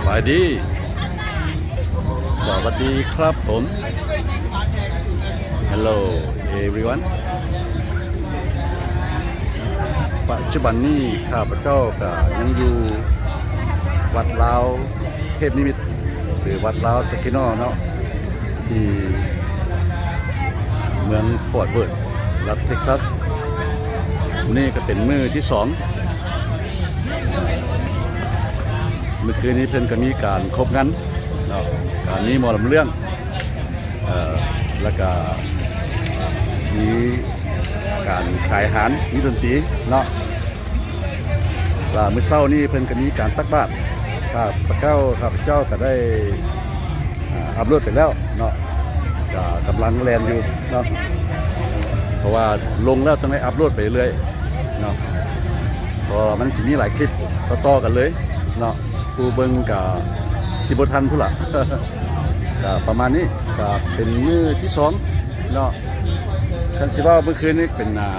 ສະບາຍດີ ສະຫວັດດີຄັບຜົມ Hello everyone ປັດຈຸບັນນີ້ຂ້າພະເຈົ້າກະຍັງຢູ່ວັດລາວເທບນິມິດ ຫຼື ວັດລາວຊັກກິນໍເນາະ ທີ່ເມືອງຟອດເວີດ ລັດເທັກຊັສ. ມື້ນີ້ກະເປັນມື້ທີສອງ ມື້ຄືນນີ້ເພິ່ນກະມີການຄົບງັນເນາະ ກະມີໝໍລຳເລື່ອງ ເອີ ແລ້ວກະມີການຂາຍອາຫານ ມີດົນຕີເນາະ. ລະມື້ເຊົ້ານີ້ເພິ່ນກະມີການຕັກບາດ ຂ້າພະເຈົ້າ ຂ້າພະເຈົ້າກະໄດ້ ອາ ອັບໂຫຼດໄປແລ້ວເນາະ ກະກຳລັງແລ່ນຢູ່ເນາະ ເພາະວ່າລົງແລ້ວຕ້ອງໄດ້ອັບໂຫຼດໄປເລື້ອຍເນາະ ເພາະວ່າມັນຊິມີຫຼາຍຄລິບຕໍ່ໆກັນເລີຍເນາະ ຜູ້ເບິ່ງກະຊິບໍ່ທັນພຸ້ນລະ ກະປະມານນີ້ ກະເປັນມື້ທີສອງເນາະ. ຄັນຊິເວົ້າມື້ຄືນນີ້ເປັນ ອາ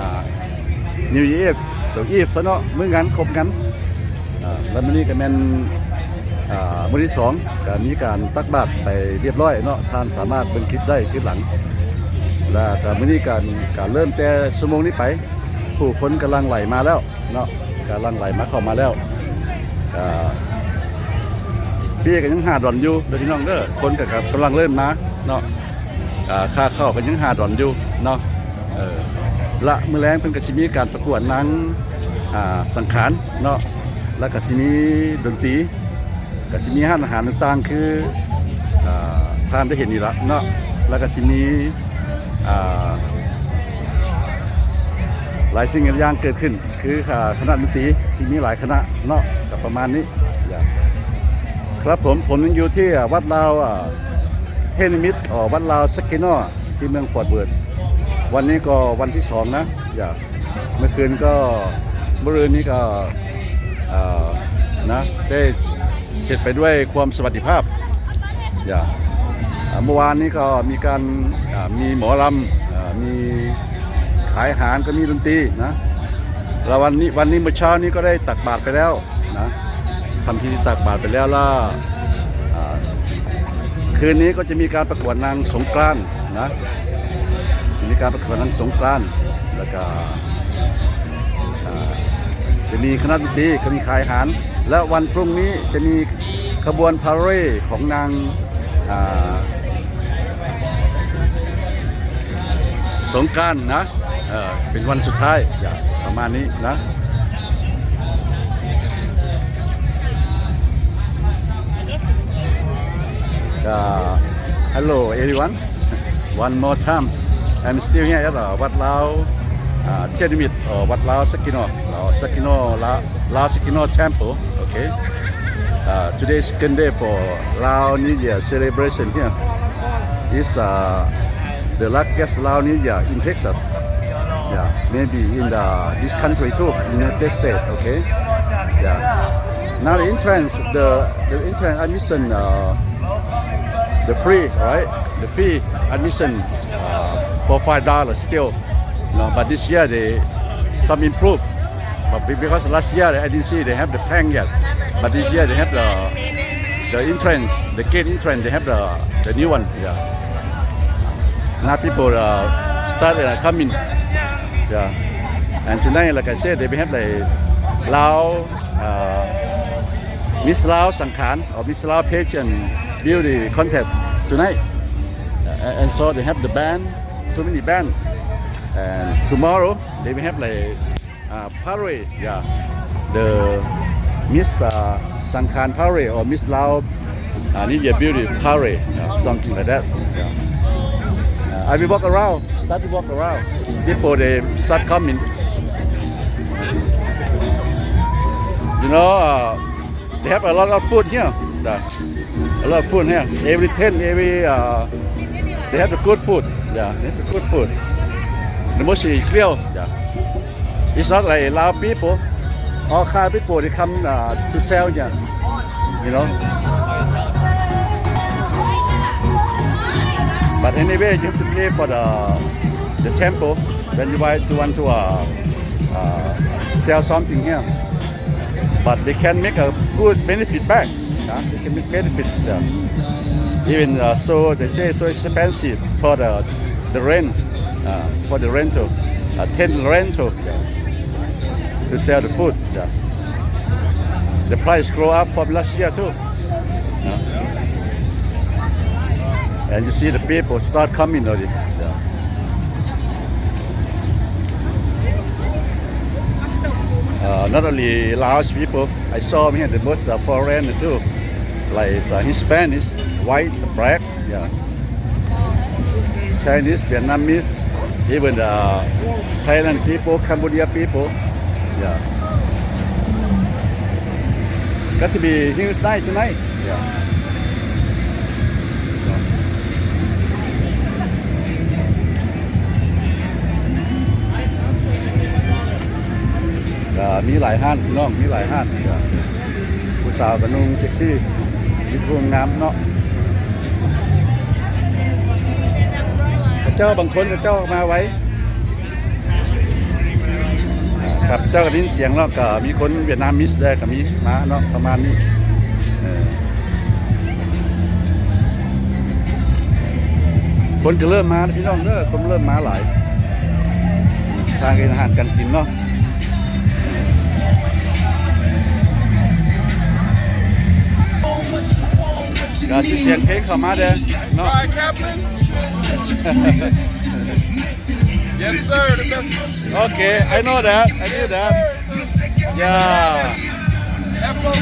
New Year Eve ຊະເນາະ ມື້ງານຄົບງັນ ອາ ແລະມື້ນີ້ກະແມ່ນ ອາ ມື້ທີສອງ ກະມີການຕັກບາດໄປຮຽບຮ້ອຍເນາະ ທ່ານສາມາດເບິ່ງຄລິບໄດ້ຄລິບຫຼັງ ແລະກະມື້ນີ້ການ ການເລີ່ມແຕ່ຊົ່ວໂມງນີ້ໄປ ຜູ້ຄົນກຳລັງໄຫຼມາແລ້ວເນາະ ກຳລັງໄຫຼມາເຂົ້າມາແລ້ວ ກະເບ້ກະຍັງຫ້າດອນຢູ່ເດີພີ່ນ້ອງເດີ ຄົນກະ ກະກຳລັງເລີ່ມມາເນາະ. ອາ ຄ່າເຂົ້າກະຍັງຫ້າດອນຢູ່ເນາະ ເອີ ລະມື້ແລງເພິ່ນກະຊິມີການປະກວດນາງ ອາ ສັງຂານເນາະ ລະກະຊິມີດົນຕີ ກະຊິມີຮ້ານອາຫານຕ່າງໆ ຄື ອາ ທ່ານໄດ້ເຫັນນີ້ລະເນາະ ລະກະຊິມີ ອາ ຫຼາຍສິ່ງຫຼາຍຢ່າງເກີດຂຶ້ນ ຄື ອາ ຄະນະດົນຕີຊິມີຫຼາຍຄະນະເນາະ ກະປະມານນີ້. ຄັບຜົມ ຜົມຍັງຢູ່ທີ່ ອາ ວັດລາວ ອາ ເທບນິມິດ ອາ ວັດລາວຊັກກິນໍ ທີ່ເມືອງຟອດເວີດ ວັນນີ້ກໍວັນທີສອງນະ ເມື່ອຄືນກໍ ມື້ອື່ນນີ້ກໍ ອາ ນະ ໄດ້ເສັດໄປດ້ວຍຄວາມສະຫວັດດີພາບ ເມື່ອວານນີ້ກໍມີການ ອາ ມີໝໍລຳ ອາ ມີຂາຍອາຫານ ກໍມີດົນຕີນະ ລະວັນນີ້ ວັນນີ້ ມື້ເຊົ້ານີ້ກໍໄດ້ຕັກບາດໄປແລ້ວ ນະ ທຳພິທີຕັກບາດໄປແລ້ວ ລະ ອາ ຄືນນີ້ກໍຈະມີການປະກວດນາງສົງການນະ ຈະມີການປະກວດນາງສົງການ ລະກະ ອາ ຈະມີຄະນະດົນຕີ ກະມີຂາຍອາຫານ ແລະວັນພລຸ່ງນີ້ຈະມີຂະບວນພາເຣດຂອງນາງ ອາ ສົງການນະ ເອີ ເປັນວັນສຸດທ້າຍ ປະມານນີ້ນະ. Uh, hello everyone, one more time. I'm still here at uh, Wat Lao uh, Tet Kmit or Wat Lao Sakino or Sakino Lao, Lao Sakino Temple. Okay. Uh, today is second day for Lao New Year celebration here. It's uh, the largest Lao New Year in Texas. Yeah, maybe in the this country too, in United States. Okay. Yeah. Now the entrance, the the entrance admission, uh, the free, right? The fee admission uh, for five dollars still. No, but this year they some improve. But be- because last year I didn't see they have the ແພງ yet. But this year they have the the entrance, the gate entrance. They have the the new one. Yeah. Now people uh, start uh, coming. Yeah. And tonight, like I said, they have the Lao uh, Miss Lao Sangkhan or Miss Lao Pageant Beauty Contest tonight. Uh, and so they have the band, too many band. And tomorrow they will have like uh, parade, yeah. The Miss uh, Sangkhan Parade or Miss Lao uh, New Year Beauty Parade, yeah, something like that. Yeah. Uh, I will walk around, start to walk around. People they start coming. You know, uh, they have a lot of food here. Yeah. A lot of food here. Every tent, every uh, they have the good food. Yeah, they have the good food. The most is clear. Yeah. It's not like Lao people. All kind of people they come uh, to sell here. You know. But anyway, you have to pay for the the temple when you buy to want to uh, uh, sell something here. But they can make a good benefit back. Huh? You can make benefit, yeah. Even, uh, so they say so expensive for the, the rent, uh, for the rental, uh, ten rental, yeah, to sell the food, yeah. The price grow up from last year too. Yeah. And you see the people start coming already. Yeah. Uh, not only Laos people, I saw here the most, uh, foreign too, like, uh, Hispanic, white, black, yeah, Chinese, Vietnamese, even, uh, Thailand people, Cambodia people, yeah. Got to be huge night tonight. Yeah. ກະມີຫຼາຍຮ້ານພີ່ນ້ອງ ມີຫຼາຍຮ້ານ ກະຜູ້ສາວກະນຸ່ງເຊັກຊີ ມີຜູ້ງາມເນາະ ເຂົາເຈົ້າບາງຄົນເຂົາເຈົ້າມາໄວ. ຄັບ ເຈົ້າກະໄດ້ຍິນສຽງເນາະ ກະມີຄົນຫວຽດນາມມິສແດ່ກະມີມາເນາະ ປະມານນີ້ ເອີ ຄົນກະເລີ່ມມາແລ້ວພີ່ນ້ອງເດີ ຄົນເລີ່ມມາຫຼາຍ ທາງເຮັດອາຫານການກິນເນາະ ກະຊິສຽງເພງເຂົ້າມາແດ່ເນາະ. Yes, sir. The best. Okay, I know that. I knew that. Yeah. F O C.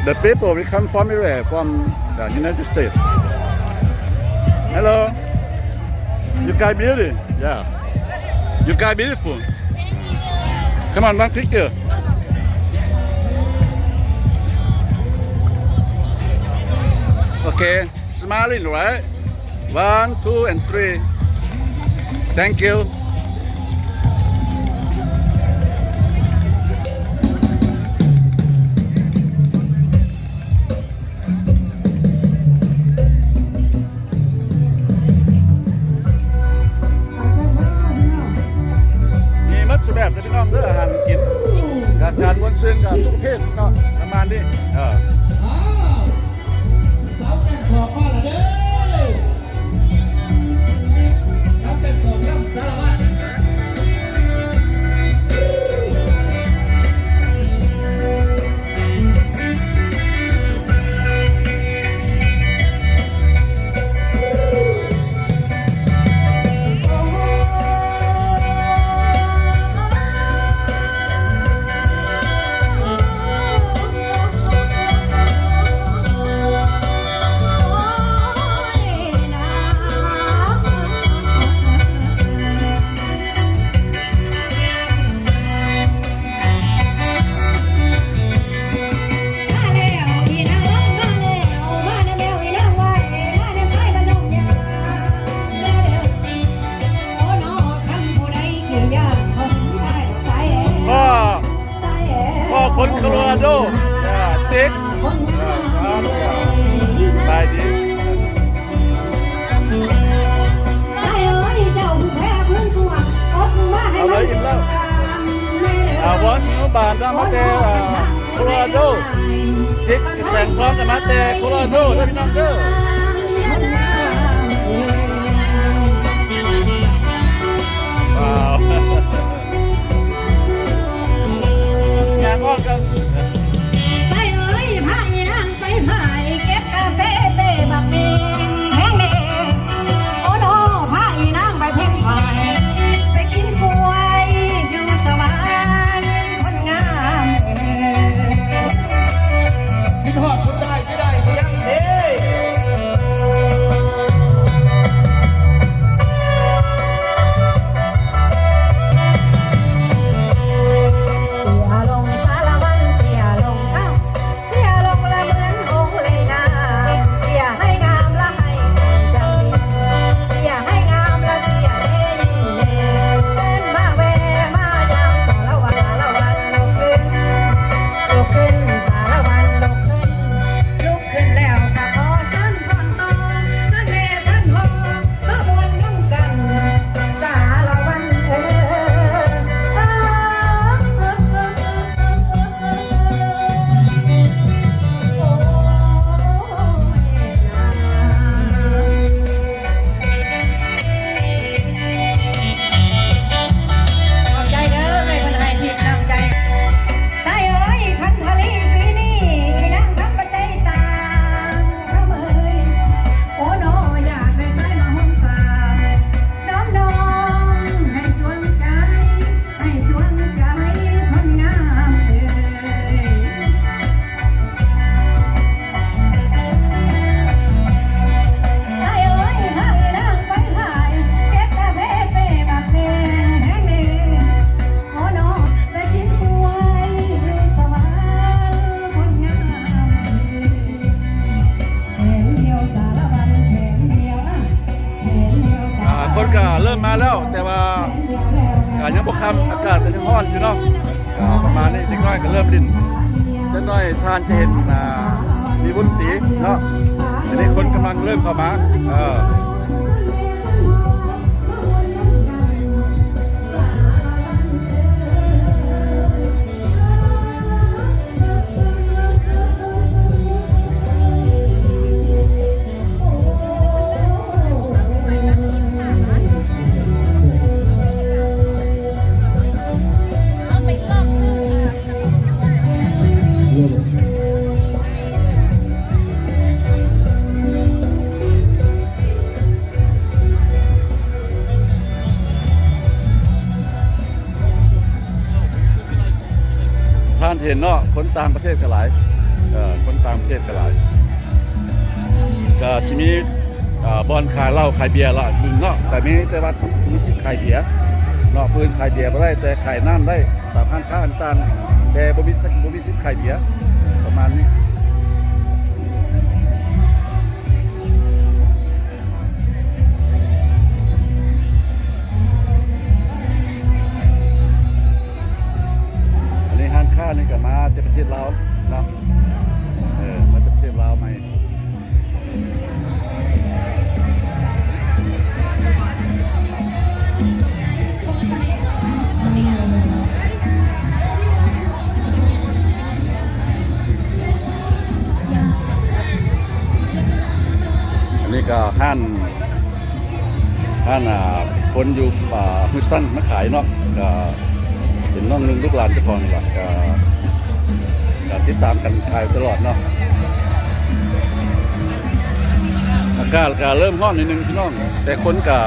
The people will come from everywhere, from the United States. Hello. You guys beauty. Yeah. You guys beautiful. Come on, one picture. Okay. Smiling, right? One, two, and three. Thank you. ມີໝົດສູ່ແບບເດີພີ່ນ້ອງເດີ ອາຫານກິນ ການ ການມ່ວນຊື່ນກະທຸກເພດເນາະ ປະມານນີ້ ເອີ. ສາວແກ້ມຂອບມາແລ້ວເດີ ສາວແກ້ມຂອບນຳສາລະວັດ. ພໍ່ ພໍ່ຄົນໂຄໂລຣາໂດ ເຕັກ ສະບາຍດີ ເອົາເລີຍ ອີກແລ້ວ ອ່າ ວອສ ໜູບານ ມາແຕ່ ອ່າ ໂຄໂລຣາໂດ ເດັກແສງທອງ ກະມາແຕ່ໂຄໂລຣາໂດເດີພີ່ນ້ອງເດີ. ວ້າວ ຍ່າງອອກກັນ ໃສ່ເອີຍ ພາອີນາງໄປພາຍ ເກັບກາເຟເປ້ບັກເບງແຮງເດ ໂອໂນ ພາອີນາງໄປເພັນພາຍ ໄປກິນກ້ວຍຢູ່ສະຫວັນ ຄົນງາມເອີຍ ຄິດຮອດຄົນໄດ້ ຊິໄດ້ບໍ່ຍັງເດ. ເສຍລົງສາລະວັ ອາກາດກໍຍັງຮ້ອນຢູ່ເນາະ ກໍປະມານນີ້ ເດັກນ້ອຍກໍເລີ່ມຫຼິ້ນ ຈັກໜ້ອຍທ່ານຈະເຫັນ ອ່າ ມີວົນຕີເນາະ ອັນນີ້ຄົນກຳລັງເລີ່ມເຂົ້າມາ ເອີ. ທ່ານເຫັນເນາະ ຄົນຕ່າງປະເທດກໍຫຼາຍ ເອີ ຄົນຕ່າງປະເທດກໍຫຼາຍ ກໍຊິມີ ອ່າ ບ່ອນຂາຍເຫຼົ້າຂາຍເບຍລະໜຶ່ງເນາະ ກໍມີແຕ່ວ່າມີສິດຂາຍເບຍເນາະ ຜູ້ອື່ນຂາຍເບຍບໍ່ໄດ້ ແຕ່ຂາຍນ້ຳໄດ້ຕາມຮ້ານຄ້າຕ່າງໆ ແຕ່ບໍ່ມີສິດ ບໍ່ມີສິດຂາຍເບຍ ປະມານນີ້. ອັນນີ້ຮ້ານຄ້ານີ້ກໍມາແຕ່ປະເທດລາວເນາະ ເອີ ມາແຕ່ປະເທດລາວໃໝ່. ອັນນີ້ກໍຮ້ານ ຮ້ານ ອ່າ ຄົນຢູ່ ອ່າ ຮຶດຊັນມາຂາຍເນາະ ກໍເປັນນ້ອງໜຶ່ງລູກຫຼານເຈົ້າຂອງນີ້ລະ ກໍ ກໍຕິດຕາມກັນຂາຍຕະຫຼອດເນາະ. ອາກາດກໍເລີ່ມຮ້ອນໜ້ອຍໜຶ່ງພີ່ນ້ອງ ແຕ່ຄົນກໍ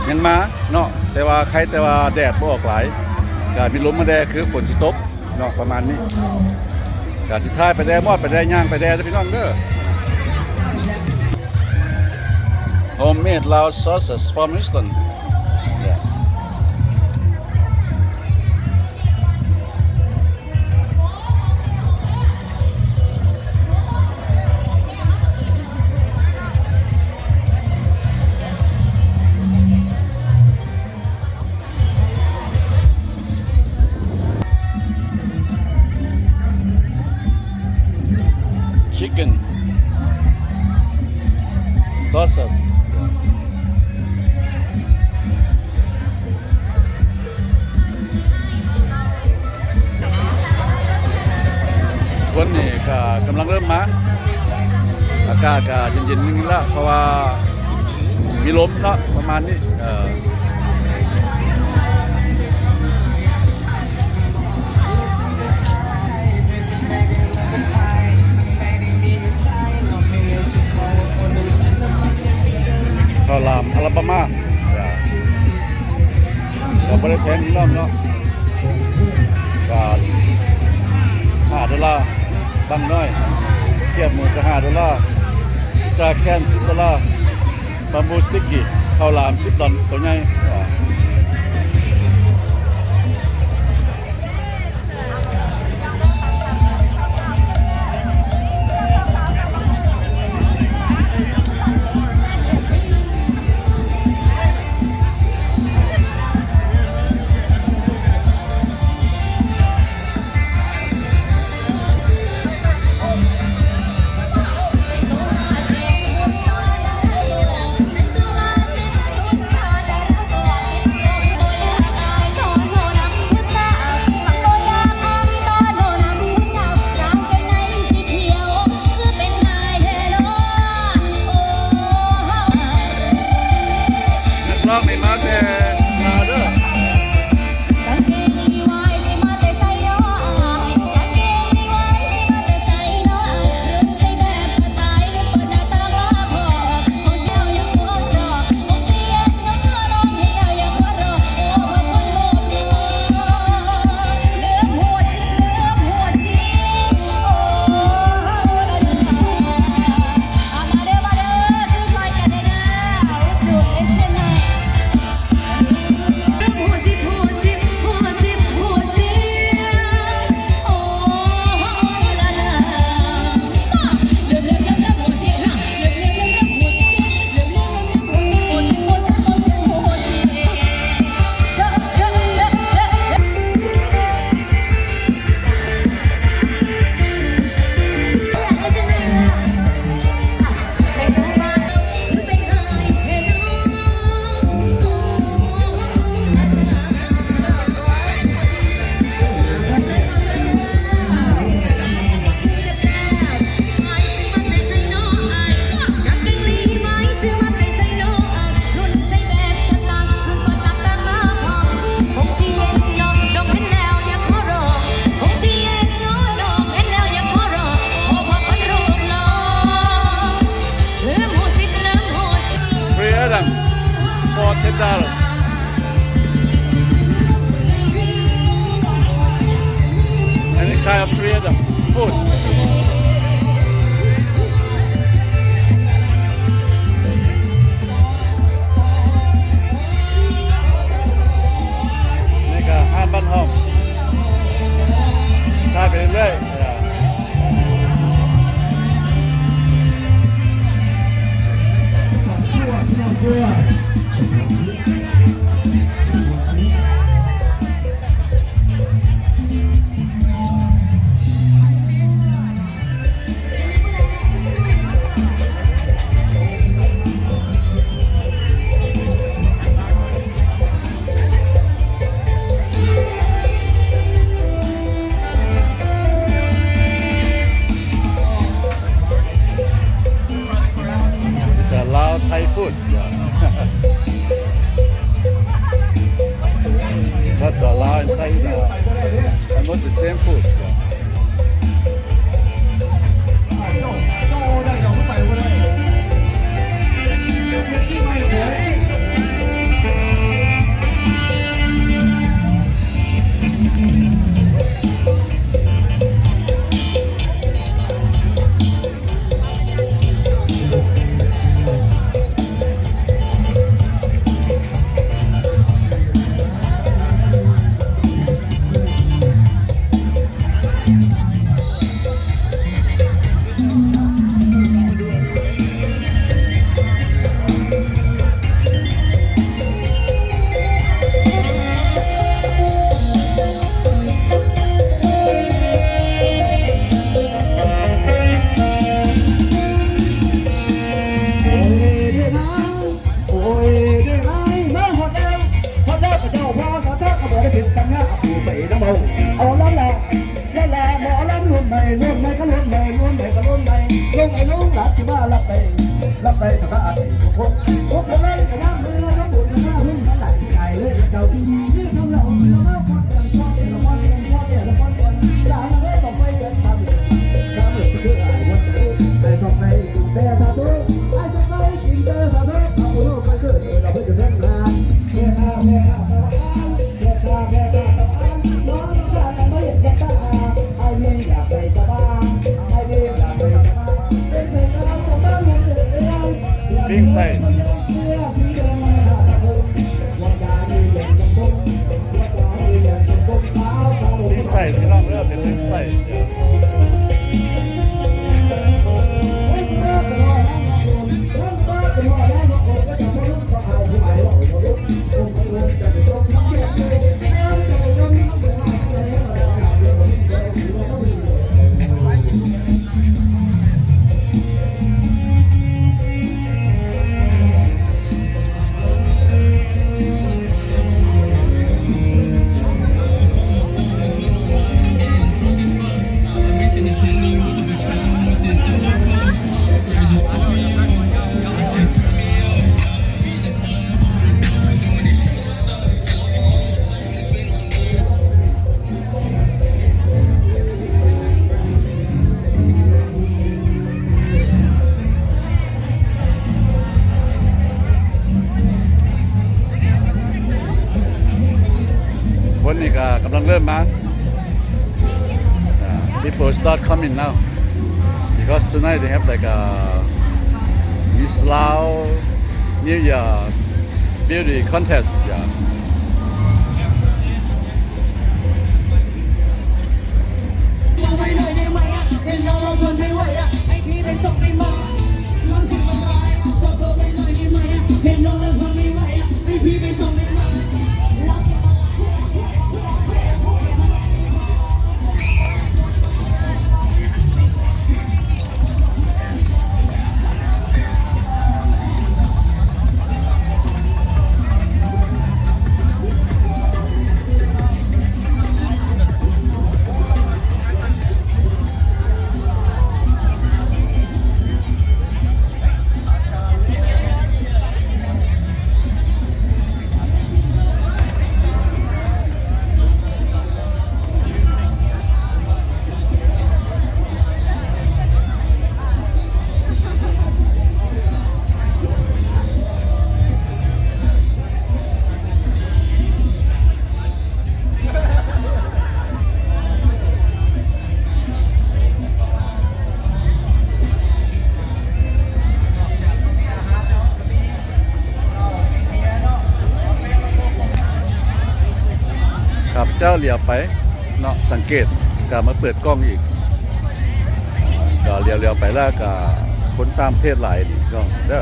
ຍັງມາເນາະ ແຕ່ວ່າໃຄແຕ່ວ່າແດດບໍ່ອອກຫຼາຍ ກໍມີລົມມາແດ່ຄືຝົນຊິຕົກເນາະ ປະມານນີ້ ກໍຊິຖ່າຍໄປແດ່ ມອດໄປແດ່ ຍ່າງໄປແດ່ເດີພີ່ນ້ອງເດີ. Homemade Lao sausage from Houston. Yeah. Chicken sausage. ຄົນນີ້ກໍກຳລັງເລີ່ມມາ ອາກາດກໍເຢັນໆ ນິດໆ ລະ ເພາະວ່າມີລົມເນາະ ປະມານນີ້ ເອີ. ເຂົ້າຫຼາມອາລາບາມາ ກໍບໍ່ໄດ້ແພງພີ່ນ້ອງເນາະ ກໍຫ້າໂດລາ ບັ້ງນ້ອຍ ຄຽບໝູກໍຫ້າໂດລາ ພິຊຊາແຄນສິບໂດລາ ບັມບູສຕິກກີ້ ເຂົ້າຫຼາມສິບດອນ ໂຕໃຫຍ່. ເ Have three of them. Food. ນີ້ກໍຮ້ານບ້ານຫ້ອງ ຖ່າຍໄປເລື້ອຍໆ. It's a Lao Thai food. Yeah. But the Lao and Thai is, uh, almost the same food. Yeah. ໂອ້ຍ ເດ້ນາ ໂອ້ຍ ເດ້ນາ ມາຮອດແລ້ວ ຮອດແລ້ວ ຂະເຈົ້າພາສາທາກະບໍ່ໄດ້ຜິດສັນຍາ ອາປູໄປນຳເຮົາ ເອົາລະລະ ລະລະ ໝໍລຳລຸ້ນໃໝ່ ລຸ້ນໃໝ່ກະລຸ້ນໃໝ່ ລຸ້ນໃໝ່ກະລຸ້ນໃໝ່ ລຸ້ນໃໝ່ລຸ້ນຫຼານຊິມາລັບໄປ ລັບໄປສະກາອາໄປທຸກຄົນ ທຸກຄົນເລີຍກະນຳເມືອທຳບຸນນະ ຫາຮຸ້ນທັງຫຼາຍທີ່ອາຍເລີຍເຈົ້າ ມີທັງເຫຼົ່າທີ່ລະມາ ປີ້ງໄສ້ ປີ້ງໄສ້ ພີ່ນ້ອງເອີຍ ເປັນປີ້ງໄສ້. ຄົນນີ້ກະກຳລັງເລີ່ມມາ. Uh, people start coming now because tonight they have, like, a Miss Lao New Year beauty contest. Yeah. ເ ເຈົ້າຫຼຽວໄປເນາະ ສັງເກດ ກະມາເປີດກ້ອງອີກ ກະຫຼຽວໆໄປແລ້ວກະຄົນຕ່າງປະເທດຫຼາຍອີ່ຫຼີເນາະເດີ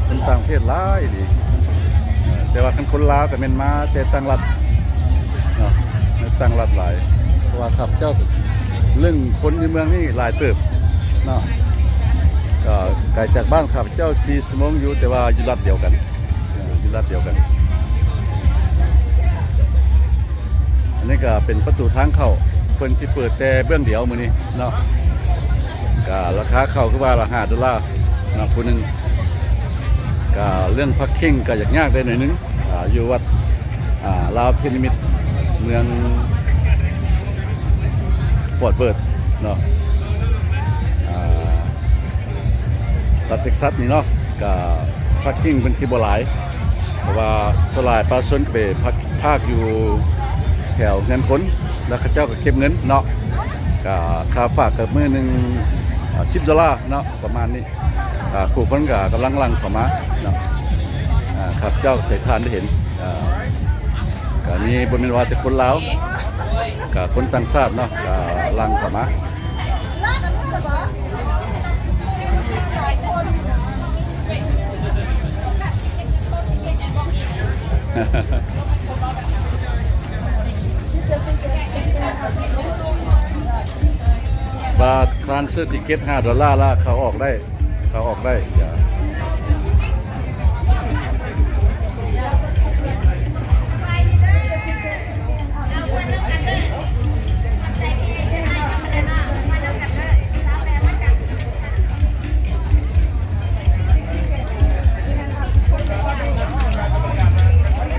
ຄົນຕ່າງປະເທດຫຼາຍອີ່ຫຼີ ແຕ່ວ່າຄັນຄົນລາວກະແມ່ນມາແຕ່ຕ່າງລັດເນາະ ຕ່າງລັດຫຼາຍ ເພາະວ່າຂ້າພະເຈົ້າ ເລື່ອງຄົນຢູ່ເມືອງນີ້ຫຼາຍເຕີບເນາະ ກະໄກຈາກບ້ານຂ້າພະເຈົ້າສີ່ຊົ່ວໂມງຢູ່ ແຕ່ວ່າຢູ່ລັດດຽວກັນ ເອີ ຢູ່ລັດດຽວກັນ. ອັນນີ້ກະເປັນປະຕູທາງເຂົ້າ ເພິ່ນຊິເປີດແຕ່ເບື້ອງດຽວມື້ນີ້ເນາະ ກະລາຄາເຂົ້າຄືວ່າລະຫ້າໂດລາເນາະ ຜູ້ໜຶ່ງ ກະເລື່ອງພາກຄິງກະຍາກໆໄດ້ໜ້ອຍໜຶ່ງ ອາ ຢູ່ວັດ ອາ ລາວພິນິມິດ ເມືອງຟອດເວີດເນາະ ອາ ລັດເທັກຊັສນີ້ເນາະ ກະພາກກິ້ງເພິ່ນຊິບໍ່ຫຼາຍ ເພາະວ່າສ່ວນຫຼາຍປະຊາຊົນໄປພັກ ພາກຢູ່ແຖວເຮືອນຄົນ ແລ້ວເຂົາເຈົ້າກະເກັບເງິນເນາະ ກະຄ່າຝາກກະມື້ໜຶ່ງ ອາ ສິບໂດລາເນາະ ປະມານນີ້ ອາ ຜູ້ຄົນກະກຳລັງຫຼັ່ງເຂົ້າມາເນາະ ອາ ຂ້າພະເຈົ້າສາຍທານໄດ້ເຫັນ ອາ ກະມີ ບໍ່ແມ່ນວ່າແຕ່ຄົນລາວ ກະຄົນຕ່າງຊາດເນາະ ກະຫຼັ່ງເຂົ້າມາ. ວ່າທ່ານຊື້ຕິເກັດຫ້າໂດລາລະ ເຂົ້າອອກໄດ້ ເຂົ້າອອກໄດ້ ແຕ່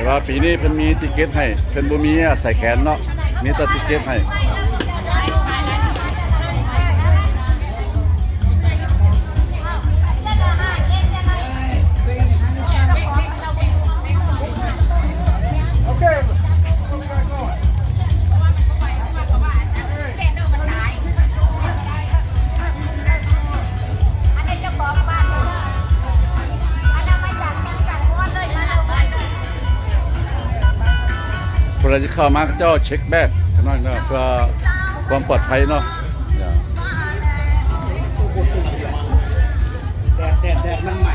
ວ່າປີນີ້ເພິ່ນມີຕິເກັດໃຫ້ ເພິ່ນບໍ່ມີສາຍແຂນເນາະ ມີແຕ່ຕິເກັດໃຫ້. ຜູ້ໃດຊິເຂົ້າມາ ເຂົາເຈົ້າເຊັກແບກໜ້ອຍເນາະ ເພື່ອຄວາມປອດໄພເນາະ. ແດດ ແດດ ແດດມັນໄໝ້.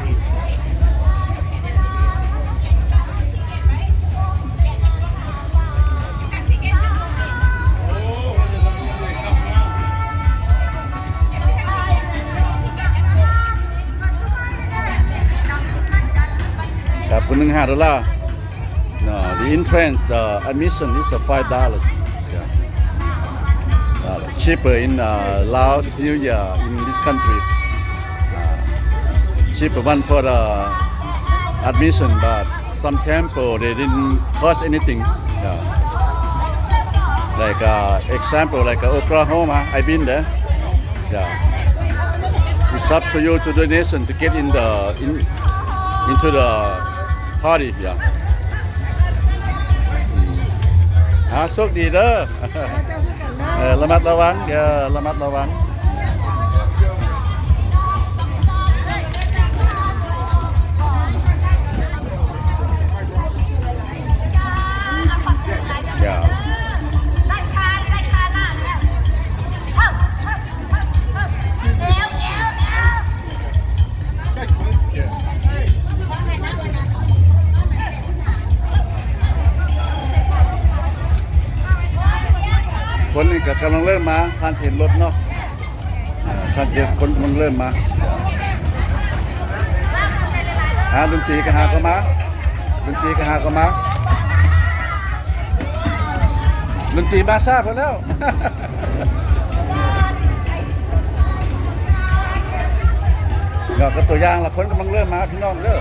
ຄັບ ຜູ້ໜຶ່ງຫ້າໂດລາ. No, the entrance, the admission is, uh, five dollars. Yeah. Uh, cheaper in, uh, Laos, New Year, in this country. Uh, cheaper one for the admission, but some temple, they didn't cost anything. Yeah. Like, uh, example, like, uh, Oklahoma, I've been there. Yeah. It's up to you to donation to get in the, in, into the party. Yeah. ອ່າ ໂຊກດີເດີ. ເອີ ລະມັດລະວັງ ເອີ ລະມັດລະວັງ. ຄົນນີ້ກະກຳລັງເລີ່ມມາ ທ່ານຊິເຫັນລົດເນາະ. ເອີ ທ່ານຊິເຫັນຄົນກຳລັງເລີ່ມມາ. ອ່າ ດົນຕີກະຫາກະມາ ດົນຕີກະຫາກະມາ. ດົນຕີມາຊ້າພຸ້ນແລ້ວ. ເນາະ ກະຕົວຢ່າງລະ ຄົນກຳລັງເລີ່ມມາພີ່ນ້ອງເດີ.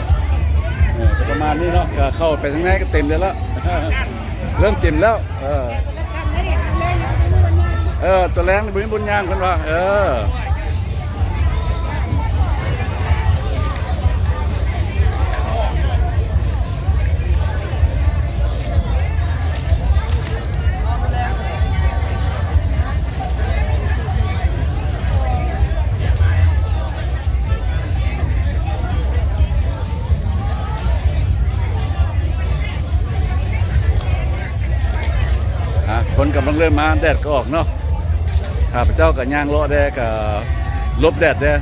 ເອີ ກະປະມານນີ້ເນາະ ກະເຂົ້າໄປທາງໃນກະເຕັມແລ້ວລະ ເລີ່ມເຕັມແລ້ວ. ເອີ ເອີ ຕົວແລງນີ້ບໍ່ມີບ່ອນຍ່າງເພິ່ນວ່າ ເອີ. ເ ເລີ່ມມາແດດກໍອອກເນາະ ຂ້າພະເຈົ້າກໍຍ່າງເລາະແດ່ ກໍຫຼົບແດດແດ່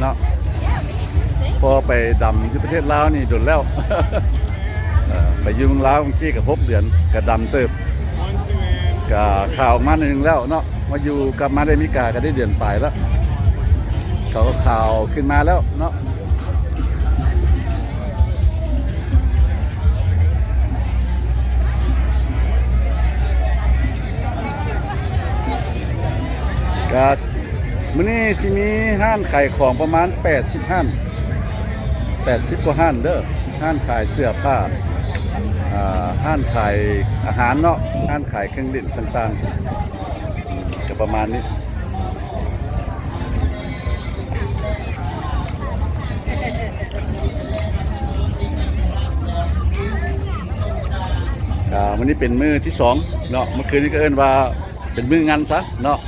ເນາະ ເພາະໄປດຳຢູ່ປະເທດລາວນີ້ດົນແລ້ວ ເອີ ໄປຢູ່ເມືອງລາວເມື່ອກີ້ກໍຫົກເດືອນ ກໍດຳເຕີບ ກໍຂາວອອກມາໜ້ອຍໜຶ່ງແລ້ວເນາະ ມາຢູ່ ກັບມາໄດ້ອາເມລິກາກໍໄດ້ເດືອນປາຍແລ້ວ ເຂົາກໍຂາວຂຶ້ນມາແລ້ວເນາະ. ກະມື້ນີ້ຊິມີຮ້ານຂາຍຂອງປະມານແປດສິບຮ້ານ ແປດສິບກວ່າຮ້ານເດີ້ ຮ້ານຂາຍເສື້ອຜ້າ ອ່າ ຮ້ານຂາຍອາຫານເນາະ ຮ້ານຂາຍເຄື່ອງຫຼິ້ນຕ່າງໆ ກະປະມານນີ້. ອ່າ ມື້ນີ້ເປັນມື້ທີສອງເນາະ ມື້ຄືນນີ້ກໍເອີ້ນວ່າເປັນມື້ງັນຊະເນາະ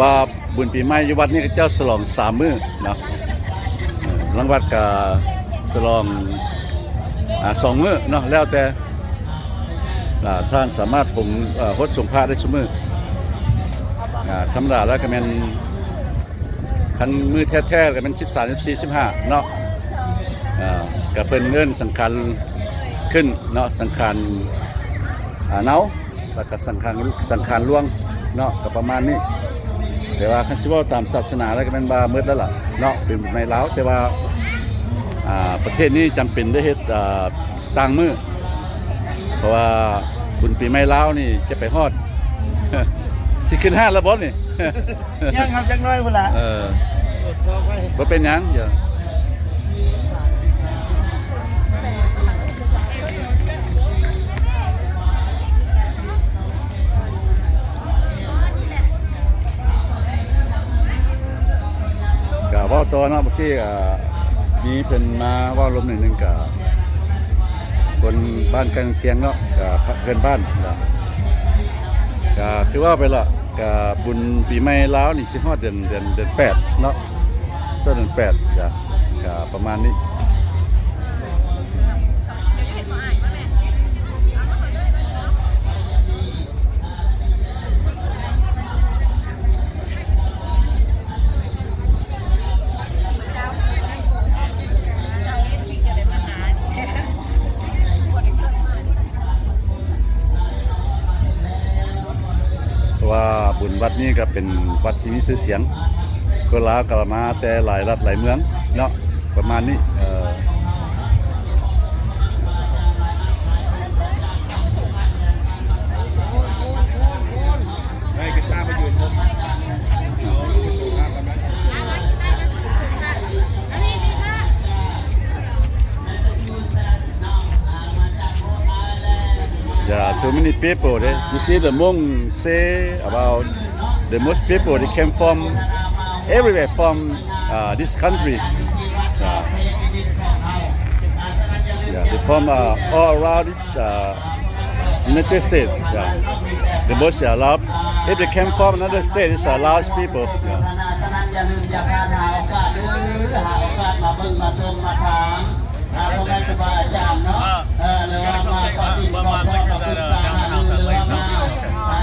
ວ່າບຸນປີໃໝ່ຢູ່ວັດນີ້ເຂົາເຈົ້າສະຫຼອງສາມມື້ເນາະ ເອີ ລາງວັດກໍສະຫຼອງ ອ່າ ສອງມື້ເນາະ ແລ້ວແຕ່ ອ່າ ທ່ານສາມາດຫົງ ເອີ ຫົດສົງພະໄດ້ຊຸມື້ ອ່າ ທຳມະດາແລ້ວກໍແມ່ນ ຄັນມື້ແທ້ໆກໍແມ່ນສິບສາມ ສິບສີ່ ສິບຫ້າເນາະ ອ່າ ກໍເພິ່ນເອີ້ນສັງຂານຂຶ້ນເນາະ ສັງຂານ ອ່າ ເນົາ ແລ້ວກໍສັງຂານ ສັງຂານຫຼວງເນາະ ກໍປະມານນີ້ ແຕ່ວ່າຄັນຊິເວົ້າຕາມສາສະໜາແລ້ວກໍແມ່ນວ່າໝົດແລ້ວລະເນາະ ເປັນໃນລາວ ແຕ່ວ່າ ອ່າ ປະເທດນີ້ຈຳເປັນໄດ້ເຮັດ ອ່າ ຕ່າງມື້ ເພາະວ່າບຸນປີໃໝ່ລາວນີ້ຈະໄປຮອດ ຊິຂຶ້ນຮ້ານແລ້ວບໍ່ນີ້? ຍັງຄັບ ຈັກໜ້ອຍພຸ້ນລະ ເອີ ບໍ່ເປັນຫຍັງ ກະເວົ້າຕໍ່ເນາະ ເມື່ອກີ້ ອ່າ ມີເພິ່ນມາເວົ້າລົມໜ້ອຍໜຶ່ງ ກະຄົນບ້ານໃກ້ຄຽງເນາະ ກະເພື່ອນບ້ານ ກະ ກະຄືເວົ້າໄປລະ ກະບຸນປີໃໝ່ລາວນີ້ຊິຮອດເດືອນ ເດືອນ ເດືອນແປດເນາະ ຊ່ວງເດືອນແປດ ກະ ກະປະມານນີ້. ເພາະວ່າບຸນວັດນີ້ກໍເປັນວັດທີ່ມີຊື່ສຽງ ຄົນລາວກໍມາແຕ່ຫຼາຍລັດຫຼາຍເມືອງເນາະ ປະມານນີ້ ເອີ. Yeah, too many people. They, you see, the Hmong say about the most people, they came from everywhere, from, uh, this country. Yeah. Yeah, they from, uh, all around this, uh, United States. Yeah. The most are Lao. If they came from another state, it's a Lao people. Yeah. ອ່າ ພໍ່ແມ່ຄູບາອາຈານເນາະ ເອີ ຫຼືວ່າມາຂໍສິນຂໍພອນ ມາປຶກສາຫາລື ຫຼືວ່າມາ ອ່າ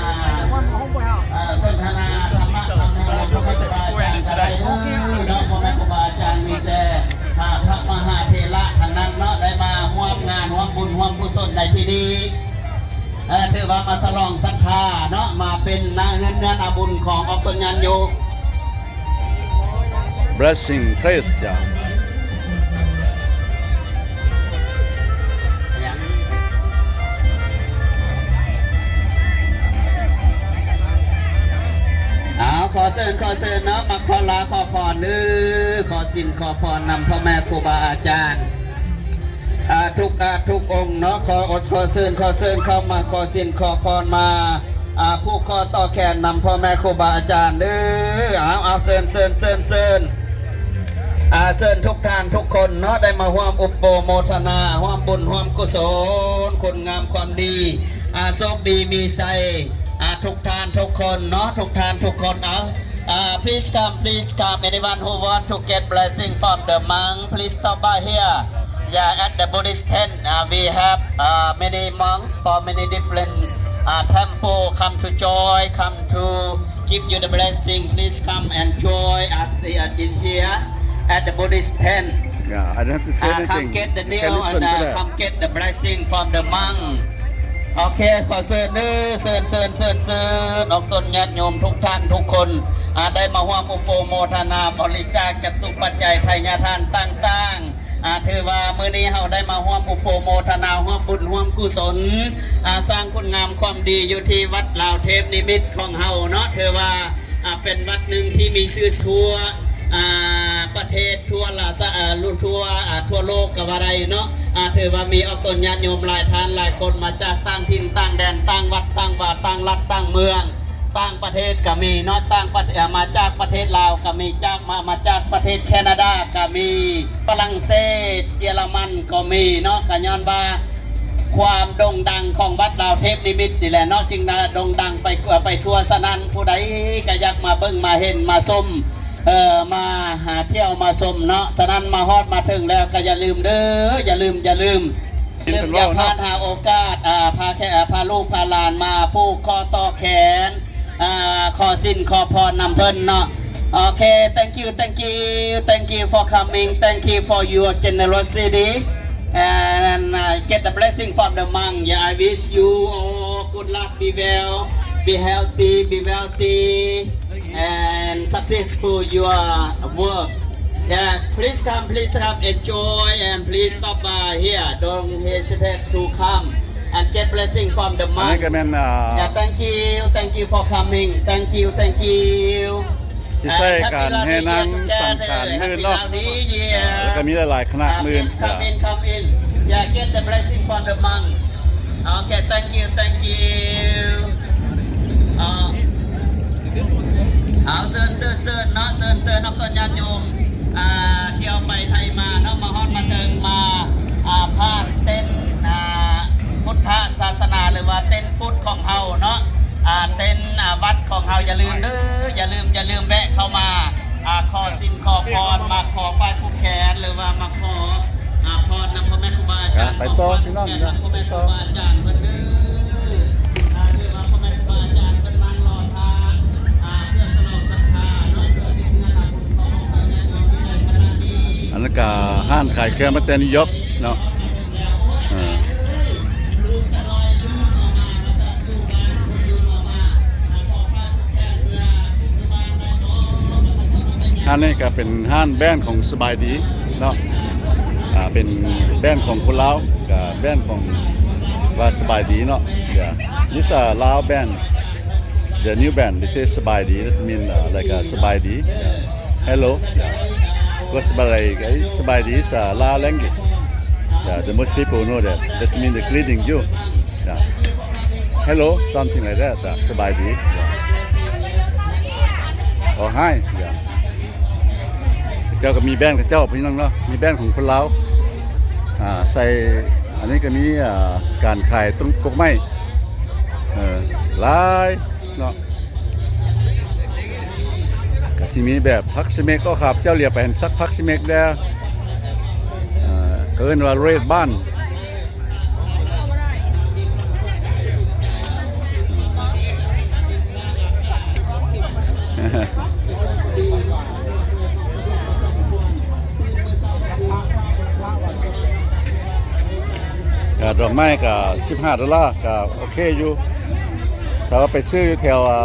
ເອີ ສົນທະນາທຳມະທຳໂມກັບພໍ່ແມ່ຄູບາອາຈານກໍໄດ້ເດີເນາະ ພໍ່ແມ່ຄູບາອາຈານ ມີແຕ່ ອ່າ ພະມະຫາເຖລະທັງນັ້ນເນາະ ໄດ້ມາຮ່ວມງານ ຮ່ວມບຸນ ຮ່ວມກຸສົນໃນທີ່ນີ້ ເອີ ຖືວ່າມາສະຫຼອງສັດທາເນາະ ມາເປັນນາເຮືອນເຮືອນອາບຸນຂອງອອກຕົນຍານໂຍ. Blessing, praise God. ເອົາ ຂໍເຊີນ ຂໍເຊີນເນາະ ມາຂໍລາຂໍພອນເດີ ຂໍສິນຂໍພອນນຳພໍ່ແມ່ຄູບາອາຈານ ອ່າ ທຸກ ອ່າ ທຸກອົງເນາະ ຂໍອົດ ຂໍເຊີນ ຂໍເຊີນເຂົ້າມາ ຂໍສິນຂໍພອນມາ ອ່າ ຜູກຂໍ້ຕໍ່ແຂນນຳພໍ່ແມ່ຄູບາອາຈານເດີ ເອົາ ເອົາ ເຊີນ ເຊີນ ເຊີນ ເຊີນ ອ່າ ເຊີນທຸກທ່ານທຸກຄົນເນາະ ໄດ້ມາຮ່ວມອຸປະໂມທະນາ ຮ່ວມບຸນຮ່ວມກຸສົນ ຄຸນງາມຄວາມດີ ອ່າ ໂຊກດີມີໄຊ ອ່າ ທຸກທ່ານທຸກຄົນເນາະ ທຸກທ່ານທຸກຄົນ ເອົາ Uh, please come, please come. Anyone who want to get blessing from the monk, please stop by here. Yeah, at the Buddhist tent, uh, we have, uh, many monks from many different, Uh, temple, come to joy, come to give you the blessing. Please come and join us, uh, in here at the Buddhist tent. Yeah, I don't have to say anything. Uh, come get the deal and, uh, come get the blessing from the monk. ໂອເຄ ຂໍເຊີນເດີ ເຊີນ ເຊີນ ເຊີນ ເຊີນ ອອກຕົນຍາດໂຍມທຸກທ່ານທຸກຄົນ ອາ ໄດ້ມາຮ່ວມອຸປະໂມທະນາບໍລິຈາກຈະຕຸປັດໄຈ ໄທຍະທານຕ່າງໆ. ອາ ຖືວ່າມື້ນີ້ເຮົາໄດ້ມາຮ່ວມອຸປະໂມທະນາ ຮ່ວມບຸນຮ່ວມກຸສົນ ອາ ສ້າງຄຸນງາມຄວາມດີຢູ່ທີ່ວັດລາວເທບນິມິດຂອງເຮົາເນາະ. ຖືວ່າ ອາ ເປັນວັດໜຶ່ງທີ່ມີຊື່ທົ່ວ ອາ ປະເທດ ທົ່ວລາຊະ ອາ ທົ່ວ ອາ ທົ່ວໂລກກໍວ່າໄດ້ເນາະ. ອາ ຖືວ່າມີອອກຕົນຍາດໂຍມຫຼາຍທ່ານຫຼາຍຄົນ ມາຈາກຕ່າງຖິ່ນຕ່າງແດນ ຕ່າງວັດຕ່າງວາ ຕ່າງລັດຕ່າງເມືອງ ຕ່າງປະເທດກໍມີເນາະ ຕ່າງປະເທດ ເອີ່ ມາຈາກປະເທດລາວກໍມີ ຈາກ ມາ ມາຈາກປະເທດແຄນາດາກໍມີ ຝຣັ່ງເສດ ເຢຍລະມັນກໍມີເນາະ. ກໍຍ້ອນວ່າຄວາມໂດ່ງດັງຂອງວັດລາວເທບນິມິດນີ້ແຫຼະເນາະ ຈຶ່ງໄດ້ໂດ່ງດັງໄປ ໄປທົ່ວ. ສະນັ້ນ ຜູ້ໃດກໍຢາກມາເບິ່ງມາເຫັນມາຊົມ ເອີ່ ມາຫາທ່ຽວມາຊົມເນາະ. ສະນັ້ນ ມາຮອດມາເຖິງແລ້ວກໍຢ່າລືມເດີ ຢ່າລືມ ຢ່າລືມ ຢ່າລືມ ຢ່າພາດຫາໂອກາດ ອາ ພາແຂ ອາ ພາລູກພາຫຼານມາຜູກຂໍ້ຕໍ່ແຂນ ອາ ຂໍສິນຂໍພອນນຳເພິ່ນເນາະ. Okay, thank you, thank you, thank you for coming, thank you for your generosity and, uh, get the blessing from the monk. Yeah, I wish you all good luck, be well, be healthy, be wealthy and successful your work. Yeah, please come, please come, enjoy and please stop by here. Don't hesitate to come and get blessing from the monk. ອັນນີ້ກໍແມ່ນ ເອີ່ Yeah, thank you, thank you for coming. Thank you, thank you. ທີ່ໃຊ້ການແຫ່ນາງສັງຂານມື້ເນາະ Happy New Year. ແລ້ວກໍມີຫຼາຍໆຄະນະມື້ Uh, please come in, come in. Yeah, get the blessing from the monk. Okay, thank you, thank you. ເອົາ ເຊີນ ເຊີນ ເຊີນເນາະ ເຊີນ ເຊີນນຳຕົ້ນຍາດໂຍມ ອ່າ ທ່ຽວໄປໄທມາເນາະ ມາຮອດມາເຖິງ ມາ ອ່າ ຜ່ານເຕັນ ອ່າ ພຸດທະສາສະໜາ ຫຼືວ່າເຕັນພຸດຂອງເຮົາເນາະ ອ່າ ເຕັນ ອ່າ ວັດຂອງເຮົາ. ຢ່າລືມເດີ ຢ່າລືມ ຢ່າລືມແວະເຂົ້າມາ ອ່າ ຂໍສິນຂໍພອນ ມາຂໍຝາກຜູກແຂນ ຫຼືວ່າມາຂໍ ອ່າ ພອນນຳພໍ່ແມ່ຄູບາອາຈານ ໄປຕໍ່ພີ່ນ້ອງ ນຳພໍ່ແມ່ຄູບາອາຈານເພິ່ນເດີ ອ່າ ຄືວ່າພໍ່ແມ່ຄູບາອາຈານເພິ່ນນັ່ງລໍຖ້າ ອ່າ ເພື່ອສະໜອງສັດທາເນາະ ເພື່ອເຮັດເຮືອນ ອັນນັ້ນກະຮ້ານຂາຍເຄື່ອງມາແຕ່ນິວຢອກເນາະ ເອີ ຮ້ານນີ້ກະເປັນຮ້ານແບຣນຂອງສະບາຍດີເນາະ ອ່າ ເປັນແບຣນຂອງຄົນລາວ ກະແບຣນຂອງວ່າສະບາຍດີເນາະ Yeah, this a Lao brand. The new brand, they say ສະບາຍດີ that's mean, uh, like, uh, ສະບາຍດີ Hello. ວ່າສະບາຍດີ ສະບາຍດີ is a Lao language. Yeah, the most people know that. That's mean the greeting you. Yeah. Hello, something like that. Uh, ສະບາຍດີ Yeah. Or hi. Yeah. ເຈົ້າກໍມີແບຣນຂອງເຈົ້າ ພີ່ນ້ອງເນາະ ມີແບຣນຂອງຄົນລາວ ອ່າ ໃສ່ ອັນນີ້ກໍມີ ອ່າ ການຂາຍຕົ້ນ ກົກໄມ້ ເອີ ຫຼາຍເນາະ ກໍຊິມີແບບຜັກສະເມັກ ກໍຂ້າພະເຈົ້າຫຼຽວໄປເຫັນສັກຜັກສະເມັກແດ່ ເອີ ເຂົາເອີ້ນວ່າເຣດບ້ານ ກະດອກໄມ້ກະສິບຫ້າໂດລາ ກະໂອເຄຢູ່ ຖ້າວ່າໄປຊື້ຢູ່ແຖວ ອ່າ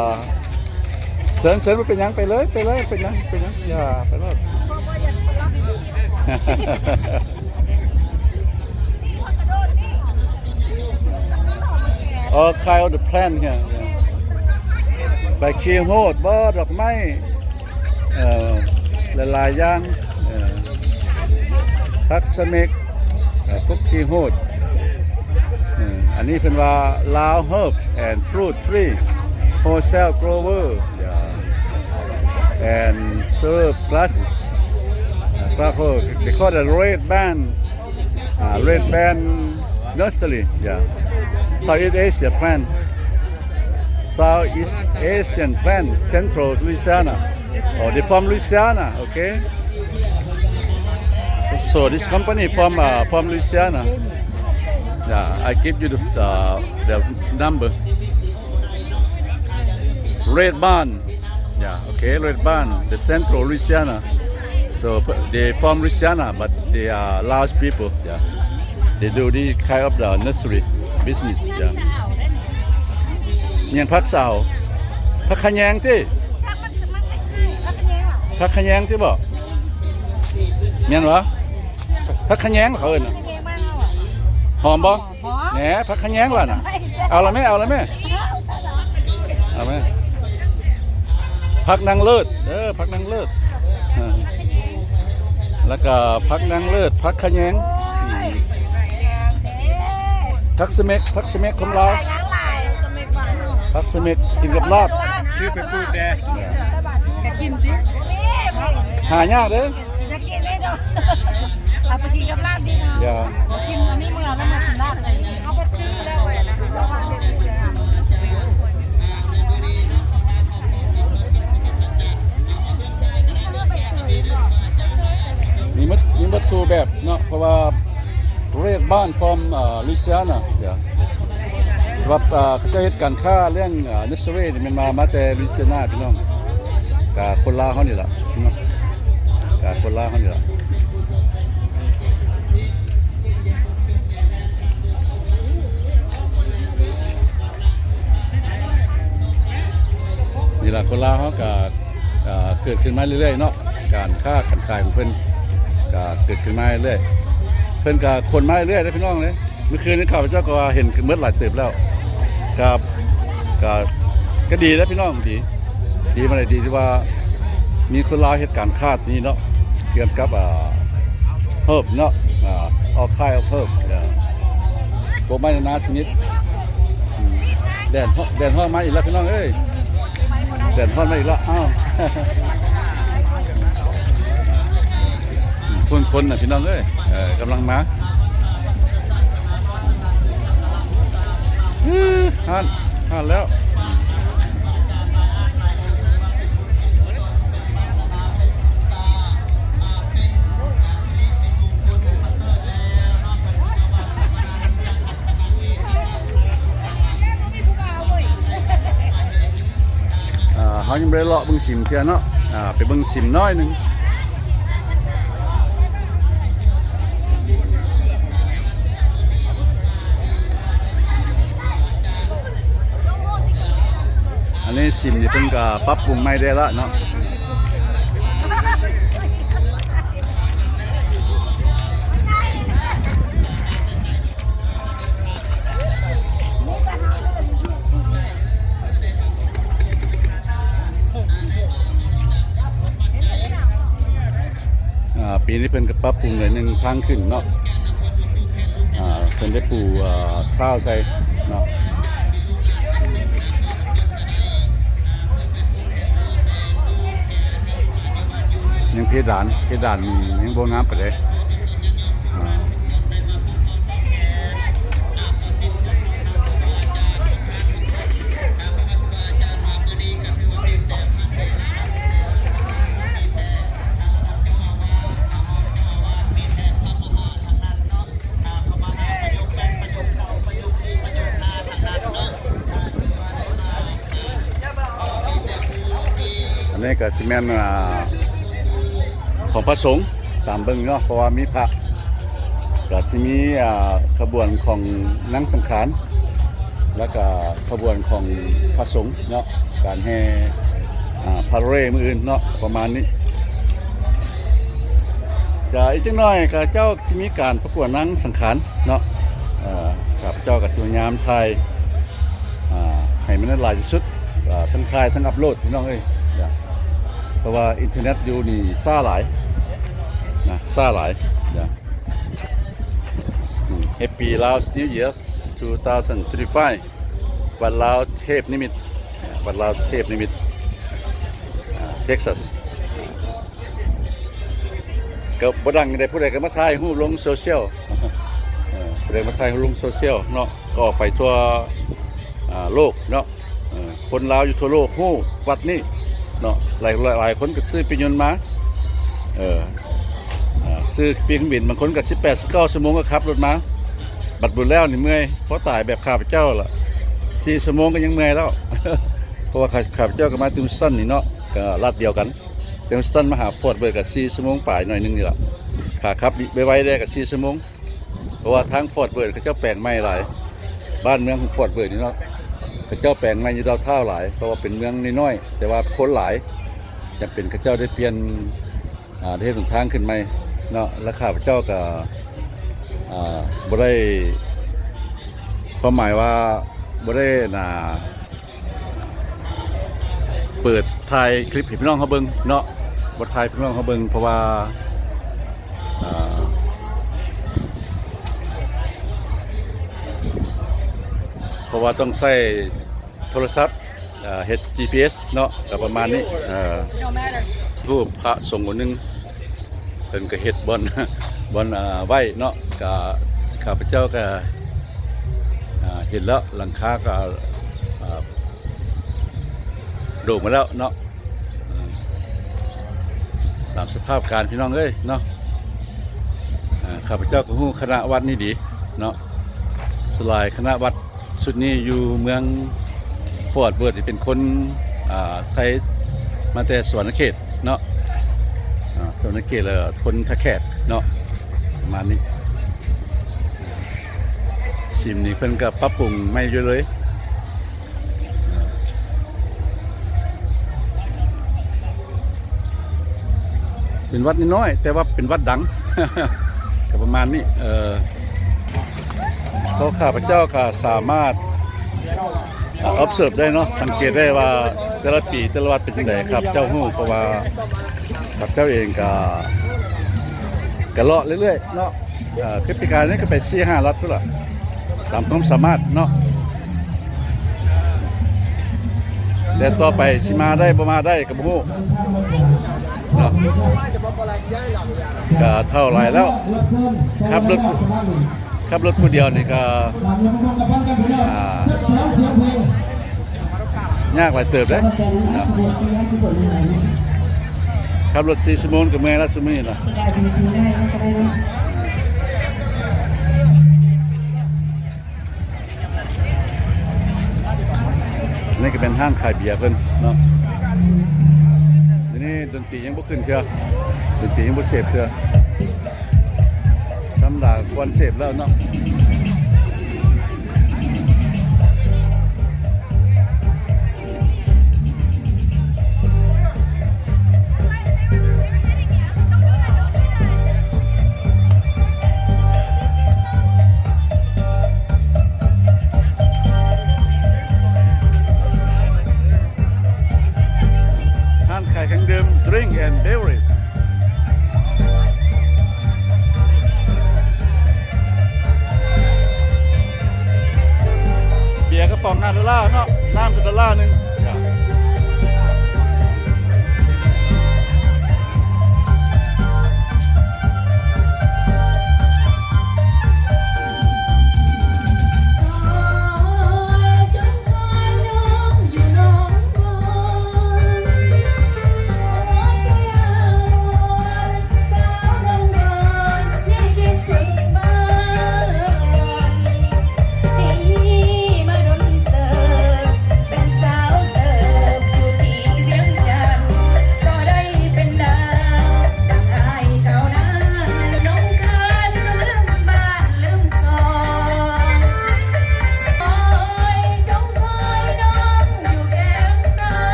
ເຊີນ ເຊີນ ບໍ່ເປັນຫຍັງ ໄປເລີຍ ໄປເລີຍ ເປັນຫຍັງ ເປັນຫຍັງ ຢ່າ ໄປໂລດ. All kind of the plant here. Yeah. ໃບຂີ້ຫູດບໍ ດອກໄມ້ ເອີ ຫຼາຍໆຢ່າງ ເອີ ຜັກສະເມັກ ເອີ ກົກຂີ້ຫູດ ເອີ ອັນນີ້ເພິ່ນວ່າ Lao herb and fruit tree, wholesale grower, yeah, and serve classes. Uh, they call it red band. Uh, red band nursery, yeah. Southeast Asia plant. Southeast Asian plant, Central Louisiana. Oh, they from Louisiana, okay. So this company from, uh, from Louisiana. Yeah, I give you the, uh, the number. Red Barn. Yeah, okay, Red Barn, the central Louisiana. So they from Louisiana, but they are Laos people. Yeah, they do this kind of the nursery business. Yeah. ຫຍັງ ຜັກສາວ ຜັກຂະແຍງຕິ ຜັກຂະແຍງຕິບໍ ແມ່ນບໍ່? ຜັກຂະແຍງເຂົາເອີ້ນນະ ຫອມບໍ່? ແໜ ຜັກຂະແຍງລະນະ ເອົາລະແມ່ ເອົາລະແມ່ ເອົາແມ່. ຜັກນາງເລີດເດີ ຜັກນາງເລີດ ເອີ ແລ້ວກໍຜັກນາງເລີດ ຜັກຂະແຍງ ຜັກສະເມັກ ຜັກສະເມັກຂອງລາວ ຜັກສະເມັກກິນກັບລາບ ຊື້ໄປປູກແດ່ ຫາຍາກເດີ. ຢາກກິນເລີຍເນາະ ເອົາໄປກິນກັບລາບດີເນາະ ຢ່າ ກິນອັນນີ້ເມື່ອ ແລ້ວມາກິນລາບໃສ່ນີ້ ເຮົາບໍ່ຊື້ແລ້ວເວີຍ ມີໝົດ ມີໝົດທຸກແບບເນາະ ເພາະວ່າ Red Barn from ເອີ Louisiana. Yeah. ສຳລັບ ເອີ ເຂົາເຈົ້າເຮັດການຄ້າເລື່ອງ ເອີ nursery ນີ້ແມ່ນວ່າມາແຕ່ Louisiana ພີ່ນ້ອງ ກະຄົນລາວເຮົານີ້ລະເນາະ ກະຄົນລາວເຮົານີ້ລະ ນີ້ລະ ຄົນລາວເຮົາກະ ເອີ ເກີດຂຶ້ນມາເລື້ອຍໆເນາະ ການຄ້າການຂາຍຂອງເພິ່ນກະເກີດຂຶ້ນມາເລື້ອຍໆ ເພິ່ນກະຂົນມາເລື້ອຍໆເດ້ພີ່ນ້ອງເດ້. ມື້ຄືນນີ້ຂ້າພະເຈົ້າກໍວ່າເຫັນເໝິດຫຼາຍເຕີບແລ້ວ ກໍ ກໍ ກໍດີແລ້ວພີ່ນ້ອງ ດີ ດີມາໄດ້ ດີທີ່ວ່າມີຄົນລາວເຮັດການຄ້ານີ້ເນາະ ກ່ຽວກັບ ອ່າ ເຮີບເນາະ ອ່າ all kind of herb ເອີ ພວກໄມ້ນານາຊະນິດ ອືມ ແດດ ແດດຮ້ອນມາອີກແລ້ວພີ່ນ້ອງເອີຍ ແດດຮ້ອນມາອີກແລ້ວ ອ້າວ ຄົນໆນະພີ່ນ້ອງເອີຍ ເອີ ກຳລັງມາ ຮອດ ຮອດແລ້ວ ອ່າ ເຮົາຍັງບໍ່ໄດ້ເລາະເບິ່ງສິມເທື່ອເນາະ ອ່າ ໄປເບິ່ງສິມໜ້ອຍໜຶ່ງ ອັນນີ້ສິມນີ້ເພິ່ນກໍປັບປຸງໃໝ່ໄດ້ລະເນາະ. ອ່າ ປີນີ້ເພິ່ນກໍປັບປຸງໜ້ອຍໜຶ່ງ ທາງຂຶ້ນເນາະ ອ່າ ເພິ່ນໄດ້ປູ ອ່າ ທາວໃສ່ເນາະ. ຍັງເພດານ ເພດານນີ້ຍັງບໍ່ງາມປານໃດ ອ່າ ອັນນີ້ກໍຊິແມ່ນ ອ່າ ຂອງພະສົງ ຕາມເບິ່ງເນາະ ເພາະວ່າມີພະ ກໍຊິມີ ອ່າ ຂະບວນຂອງນັ່ງສັງຂານ ແລ້ວກໍຂະບວນຂອງພະສົງເນາະ ການແຫ່ ອ່າ ພາເຣດມື້ອື່ນເນາະ ປະມານນີ້. ຈະອີກຈັກໜ້ອຍຂະເຈົ້າຊິມີການປະກວດນັ່ງສັງຂານເນາະ ເອີ ຂ້າພະເຈົ້າກໍຊິພະຍາຍາມຖ່າຍ ອ່າ ໃຫ້ມັນໄດ້ຫຼາຍທີ່ສຸດ ເອີ ທັງຖ່າຍທັງອັບໂຫຼດພີ່ນ້ອງເອີຍ ເພາະວ່າອິນເຕີເນັດຢູ່ນີ້ຊ້າຫຼາຍນະ ຊ້າຫຼາຍ. ອືມ Happy Laos New Year two thousand twenty-five ວັດລາວເທບນິມິດ ວັດລາວເທບນິມິດ ອ່າ ເທັກຊັສ ກໍບໍ່ດັງໃດ ຜູ້ໃດກໍມາຖ່າຍຮູບລົງໂຊຊຽວ ເອີ ຜູ້ໃດມາຖ່າຍຮູບລົງໂຊຊຽວເນາະ ກໍອອກໄປທົ່ວ ອ່າ ໂລກເນາະ ເອີ ຄົນລາວຢູ່ທົ່ວໂລກຮູ້ວັດນີ້ເນາະ ຫຼາຍ ຫຼາຍ ຫຼາຍຄົນກໍຊື້ປີ້ຍົນມາ ເອີ ອ່າ ຊື້ປີ້ເຄື່ອງບິນ ບາງຄົນກໍສິບແປດ ສິບເກົ້າຊົ່ວໂມງກໍຂັບລົດມາ ບັດບຸນແລ້ວນີ້ເມື່ອຍພໍຕາຍ ແບບຂ້າພະເຈົ້າລະ ສີ່ຊົ່ວໂມງກໍຍັງເມື່ອຍແລ້ວ. າະວ່າຂ້າ ຂ້າພະເຈົ້າກໍມາແຕ່ວິນສະຕັນນີ້ເນາະ ກໍລັດດຽວກັນ ແຕ່ວິນສະຕັນມາຫາຟອດເວີດກໍສີ່ຊົ່ວໂມງປາຍໜ້ອຍໜຶ່ງນີ້ລະ ຂາຂັບໄວໆແດ່ກໍສີ່ຊົ່ວໂມງ ເພາະວ່າທາງຟອດເວີດເຂົາເຈົ້າແປງໃໝ່ຫຼາຍ ບ້ານເມືອງຂອງຟອດເວີດນີ້ເນາະ ເຂົາເຈົ້າແປງໃໝ່ຢູ່ດາວທາວນຫຼາຍ ເພາະວ່າເປັນເມືອງນ້ອຍໆ ແຕ່ວ່າຄົນຫຼາຍ ຈຳເປັນເຂົາເຈົ້າໄດ້ປ່ຽນ ອ່າ ໄດ້ເຮັດຫົນທາງຂຶ້ນໃໝ່ເນາະ ແລະ ຂ້າພະເຈົ້າກໍ ອ່າ ບໍ່ໄດ້ ຄວາມໝາຍວ່າບໍ່ໄດ້ ອ່າ ເປີດຖ່າຍຄລິບໃຫ້ພີ່ນ້ອງເຮົາເບິ່ງເນາະ ບໍ່ຖ່າຍໃຫ້ພີ່ນ້ອງເຮົາເບິ່ງ ເພາະວ່າ ອ່າ ເພາະວ່າຕ້ອງໃຊ້ ໂທລະສັບ ເອີ ເຮັດຈີພີເອັສເນາະ ກໍປະມານນີ້ ເອີ ຮູບພະສົງອົງໜຶ່ງ ເພິ່ນກໍເຮັດບ່ອນ ບ່ອນ ເອີ ໄວ້ເນາະ ກະ ຂ້າພະເຈົ້າກະ ເອີ ເຫັນແລ້ວ ຫຼັງຄາກະ ເອີ ໂດກມາແລ້ວເນາະ ເອີ ຕາມສະພາບການ ພີ່ນ້ອງເອີຍເນາະ ເອີ ຂ້າພະເຈົ້າກໍຮູ້ຄະນະວັດນີ້ດີເນາະ ສ່ວນຫຼາຍຄະນະວັດ ຊຸດນີ້ຢູ່ເມືອງຟອດເວີດ ທີ່ເປັນຄົນ ອ່າ ໄທມາແຕ່ສະຫວັນນະເຂດເນາະ ອ່າ ສະຫວັນນະເຂດ ແລ້ວຄົນທ່າແຂກເນາະ ປະມານນີ້ ຊິມນີ້ເພິ່ນກໍປັບປຸງໃໝ່ຢູ່ເລີຍ ເປັນວັດນ້ອຍໆ ແຕ່ວ່າເປັນວັດດັງ ກໍປະມານນີ້ ເອີ ເພາະຂ້າພະເຈົ້າກໍສາມາດ observe ໄດ້ເນາະ ສັງເກດໄດ້ວ່າແຕ່ລະປີແຕ່ລະວັດເປັນຈັ່ງໃດ ຂ້າພະເຈົ້າຮູ້ ເພາະວ່າຂ້າພະເຈົ້າເອງກໍ ກໍເລາະເລື້ອຍໆເນາະ ເອີ ຄືປີກາຍນີ້ກໍໄປສີ່ຫ້າລັດພຸ້ນລະ ຕາມຄວາມສາມາດເນາະ ແຕ່ຕໍ່ໄປຊິມາໄດ້ບໍ່ມາໄດ້ກໍບໍ່ຮູ້ເນາະ ກໍເຖົ້າຫຼາຍແລ້ວ ຂັບລົດ ຂັບລົດຜູ້ດຽວນີ້ກໍ ອ່າ ຍາກຫຼາຍເຕີບເດ້ ຂັບລົດສີ່ຊົ່ວໂມງກໍເມື່ອຍແລ້ວຊຸມື້ນີ້ນະ. ນີ້ກໍເປັນຮ້ານຂາຍເບຍເພິ່ນເນາະ ດຽວນີ້ດົນຕີຍັງບໍ່ຂຶ້ນເທື່ອ ດົນຕີຍັງບໍ່ເສບເທື່ອ ທຳມະດາກ່ອນເສບແລ້ວເນາະ. ຮ້ານຂາຍເຄື່ອງດື່ມ drink and beverage ເບຍກະປ໋ອງຫ້າໂດລາເນາະ ນ້ຳກະໂດລາໜຶ່ງ.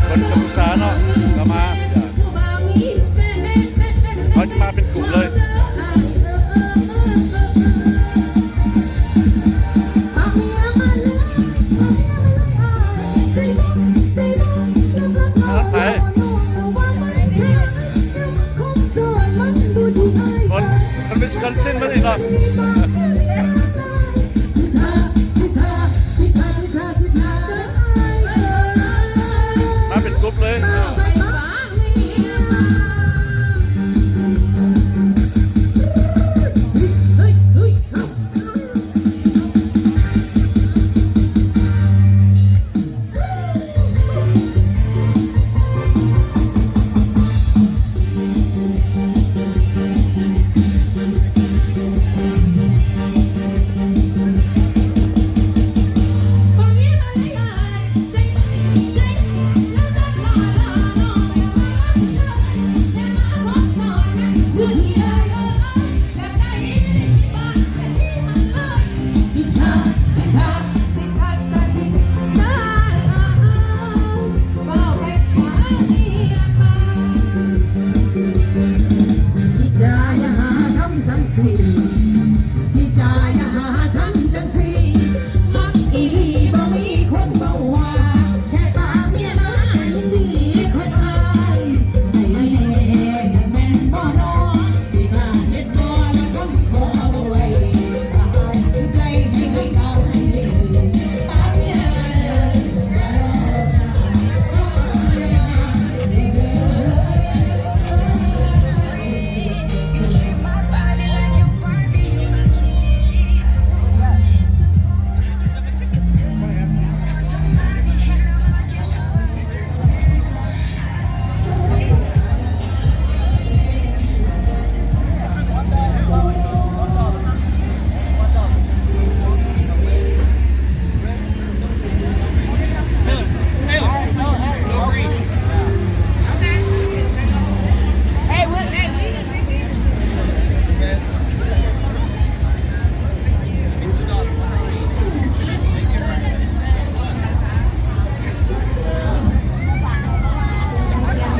ຄົນກັມພູຊາເນາະ ກໍມາ ເຂົາຈະມາເປັນກຸ່ມເລີຍ. ຄົນ ຄົນວິສຄອນຊິນມານີ້ເນາະ ມາເປັນກຸ່ມເລີຍ.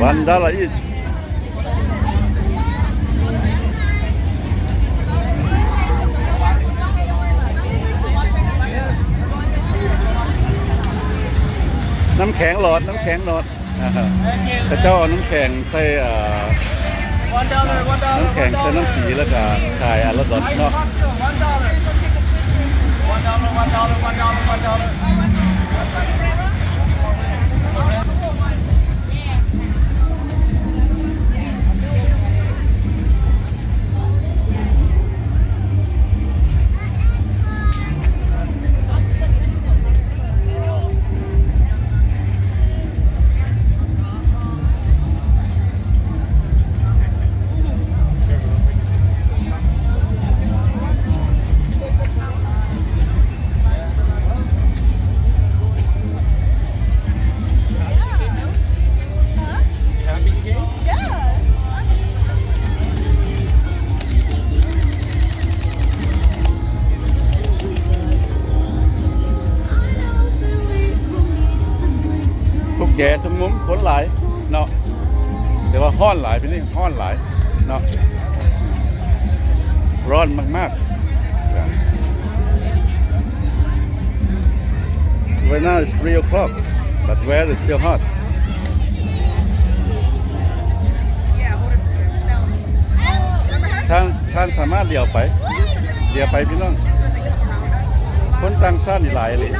One dollar each. ນ້ຳແຂງຫຼອດ ນ້ຳແຂງຫຼອດ. ອ່າ ເຂົາເຈົ້າເອົານ້ຳແຂງໃສ່ ເອີ ນ້ຳແຂງໃສ່ນ້ຳສີ ແລ້ວກະຂາຍອັນລະດອນເນາະ. ທຸກແງ່ທຸກມຸມ ຄົນຫຼາຍເນາະ ແຕ່ວ່າຮ້ອນຫຼາຍ ປີນີ້ຮ້ອນຫຼາຍເນາະ ຮ້ອນມາກໆ. Right now it's three o'clock, but weather is still hot. Yeah, hold us. No. ທ່ານ ທ່ານສາມາດຫຼຽວໄປ ຫຼຽວໄປພີ່ນ້ອງ ຄົນຕ່າງຊາດນີ້ຫຼາຍອີ່ຫຼີ.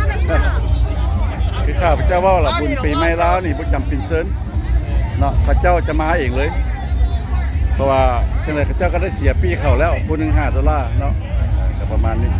ຄືຂ້າພະເຈົ້າເວົ້າລະ ບຸນປີໃໝ່ລາວນີ້ບໍ່ຈຳເປັນເຊີນເນາະ ເຂົາເຈົ້າຈະມາເອງເລີຍ. ເພາະວ່າຈັ່ງໃດເຂົາເຈົ້າກໍໄດ້ເສຍປີ້ເຂົາແລ້ວ ຜູ້ໜຶ່ງຫ້າໂດລາເນາະ ກໍປະມານນີ້. ເ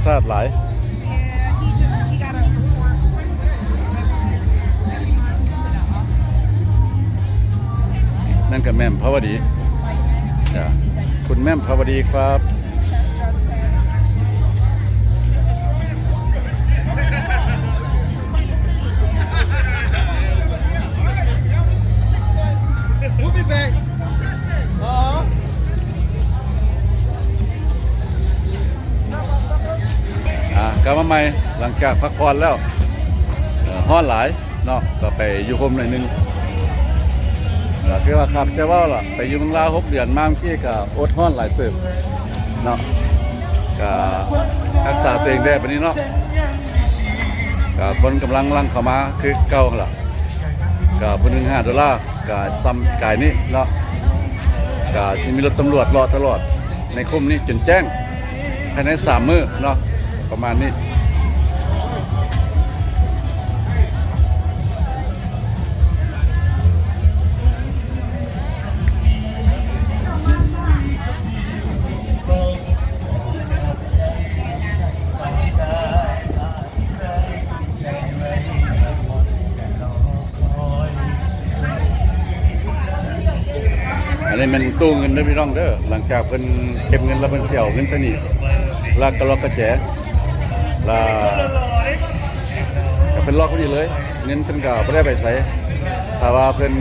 ຊາດຫຼາຍ. ນັ້ນກໍແມ່ມພາວະດີ ຈ້າ ຄຸນແມ່ມພາວະດີຄັບ. We'll be back. ອ່າ ກັບມາໃໝ່ ຫຼັງຈາກພັກຜ່ອນແລ້ວ. ເອີ ຮ້ອນຫຼາຍເນາະ ກໍໄປຢູ່ຮົ່ມໜ້ອຍໜຶ່ງ. ກໍຄືວ່າຄັບຈະເວົ້າລະ ໄປຢູ່ເມືອງລາວຫົກເດືອນ ມາເມື່ອກີ້ກໍອົດຮ້ອນຫຼາຍເຕີບເນາະ. ກໍຮັກສາຕົວເອງແດ່ບາດນີ້ເນາະ. ກໍຄົນກຳລັງຫຼັ່ງເຂົ້າມາຄືເກົ່າຫັ້ນລະ. ກໍຜູ້ໜຶ່ງຫ້າໂດລາ ກະຊ່ຳກາຍນີ້ເນາະ ກະຊິມີລົດຕຳຫຼວດເລາະຕະຫຼອດໃນຄຸ້ມນີ້ຈົນແຈ້ງ ພາຍໃນສາມມື້ເນາະ ປະມານນີ້. ອັນນີ້ແມ່ນຕູ້ເງິນເດີພີ່ນ້ອງເດີ ຫຼັງຈາກເພິ່ນເກັບເງິນແລ້ວ ເພິ່ນຊິເອົາເງິນໃສ່ນີ້ ແລ້ວກໍລັອກກະແຈ ແລ້ວກໍເພິ່ນລັອກໄວ້ນີ້ເລີຍ ເງິນເພິ່ນກໍບໍ່ໄດ້ໄປໃສ. ຖ້າວ່າເພິ່ນ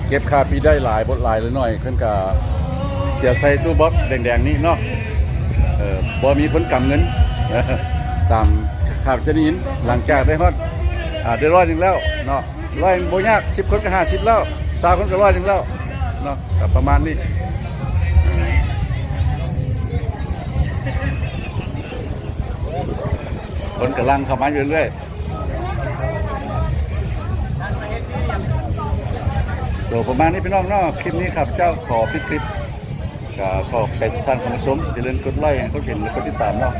ເກັບຄ່າປີ້ໄດ້ຫຼາຍ ບໍ່ຫຼາຍຫຼືໜ້ອຍ ເພິ່ນກໍຊິເອົາໃສ່ຕູ້ບັອກແດງໆນີ້ເນາະ. ເອີ ບໍ່ມີຄົນກຳເງິນ ຕາມ ຂ້າພະເຈົ້າໄດ້ຍິນ ຫຼັງຈາກໄດ້ຮອດ ອ່າ ໄດ້ຮ້ອຍໜຶ່ງແລ້ວເນາະ ຮ້ອຍບໍ່ຍາກ ສິບຄົນກໍຫ້າສິບແລ້ວ ຊາວຄົນກໍຮ້ອຍໜຶ່ງແລ້ວເນາະ ກໍປະມານນີ້. ຄົນກຳລັງເຂົ້າມາຢູ່ເລື້ອຍໆ ໂຊ ປະມານນີ້ພີ່ນ້ອງເນາະ. ຄລິບນີ້ຂ້າພະເຈົ້າຂໍປິດຄລິບ ກໍຂໍຂອບໃຈທ່ານເຂົ້າມາຊົມ ຢ່າລືມກົດໄລໃຫ້ເຂົາເຫັນ ແລະ ກົດຕິດຕາມເນາະ.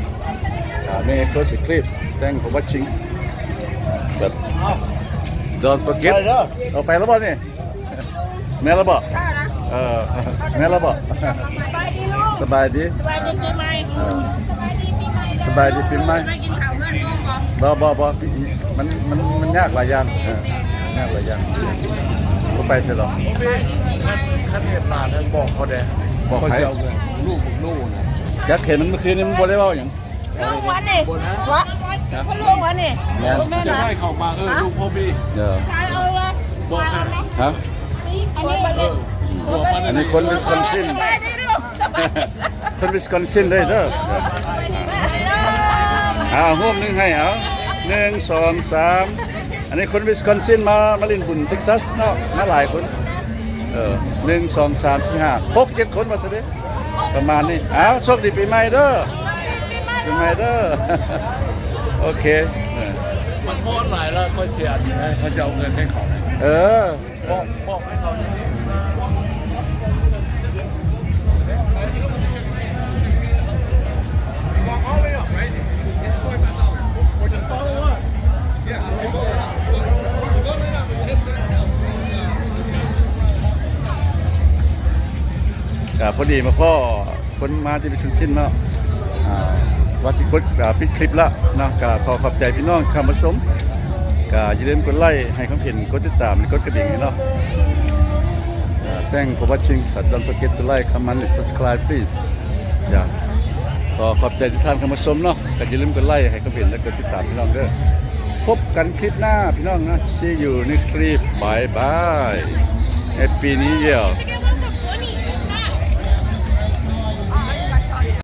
ອ່າ Merry Christmas, thanks for watching. Don't forget. ໄປເດີ ເອົາໄປແລ້ວບໍ່ນີ້? ແມ່ນແລ້ວບໍ່? ເອີ ແມ່ນແລ້ວບໍ່? ສະບາຍດີລູກ ສະບາຍດີ ສະບາຍດີປີໃໝ່ ເອີ ສະບາຍດີປີໃໝ່ ສະບາຍດີປີໃໝ່ ໄປກິນເຂົ້າເຮືອນລູກບໍ່? ບໍ່ ບໍ່ ບໍ່ ມັນ ມັນ ມັນຍາກຫຼາຍຢ່າງ ເອີ ຍາກຫຼາຍຢ່າງ ບໍ່ໄປໃສດອກ. ຄັນ ຄັນເຫັນຫຼານນັ້ນບອກເຂົາແດ່ ບອກໃຜ? ລູກ ລູກນະ ຈັກເຫັນມັນເມື່ອຄືນນີ້ ມັນບໍ່ໄດ້ເວົ້າຫຍັງ. ລູກວັນນີ້ ບໍ່ນະ ວະ ຮະ? ເພິ່ນລູກວັນນີ້ ແມ່ນ ແມ່ນ ຈະໄດ້ເຂົ້າມາ ເອີ ລູກພໍ່ບີ ເອີ ຖ່າຍເອົາວະ ບອກໃຫ້ ຮະ? ອັນນີ້ ເອີ ບອກມາ ອັນນີ້ຄົນວິສຄອນຊິນ ສະບາຍດີລູກ ສະບາຍດີ ຄົນວິສຄອນຊິນເລີຍເດີ. ອ່າ ຮູບໜຶ່ງໃຫ້ ເອົາ ໜຶ່ງ ສອງ ສາມ. ອັນນີ້ຄົນວິສຄອນຊິນ ມາ ມາຫຼິ້ນບຸນເທັກຊັສເນາະ ມາຫຼາຍຄົນ ເອີ ໜຶ່ງ ສອງ ສາມ ສີ່ ຫ້າ ຫົກ ເຈັດຄົນວ່າຊັ້ນເດ ປະມານນີ້. ອ້າວ ໂຊກດີປີໃໝ່ເດີ ປີໃໝ່ເດີ ໂອເຄ. ເອີ ມັນຮ້ອນຫຼາຍແລ້ວ ຂ້ອຍເສຍ ເອີ ຂ້ອຍຊິເອົາເງິນໃຫ້ເຂົາ ເອີ ບອກ ບອກໃຫ້ເຂົາ. ກະພໍດີມາພໍ້ຄົນມາທີ່ເປັນຊິ້ນໆເນາະ ອ່າ ວ່າຊິກົດ ອ່າ ປິດຄລິບລະເນາະ. ກະຂໍຂອບໃຈພີ່ນ້ອງເຂົ້າມາຊົມ ກະຢ່າລືມກົດໄລໃຫ້ຄວາມເຫັນ ກົດຕິດຕາມ ແລະ ກົດກະດິ່ງໃຫ້ເນາະ. ອ່າ thanks for watching, but don't forget to like, comment and subscribe please. ຢາ ຂໍຂອບໃຈທີ່ທ່ານເຂົ້າມາຊົມເນາະ ກໍຢ່າລືມກົດໄລໃຫ້ຄອມເມັນ ແລະ ກົດຕິດຕາມພີ່ນ້ອງເດີ. ພົບກັນຄລິບໜ້າພີ່ນ້ອງເນາະ see you next clip, bye bye, happy new year.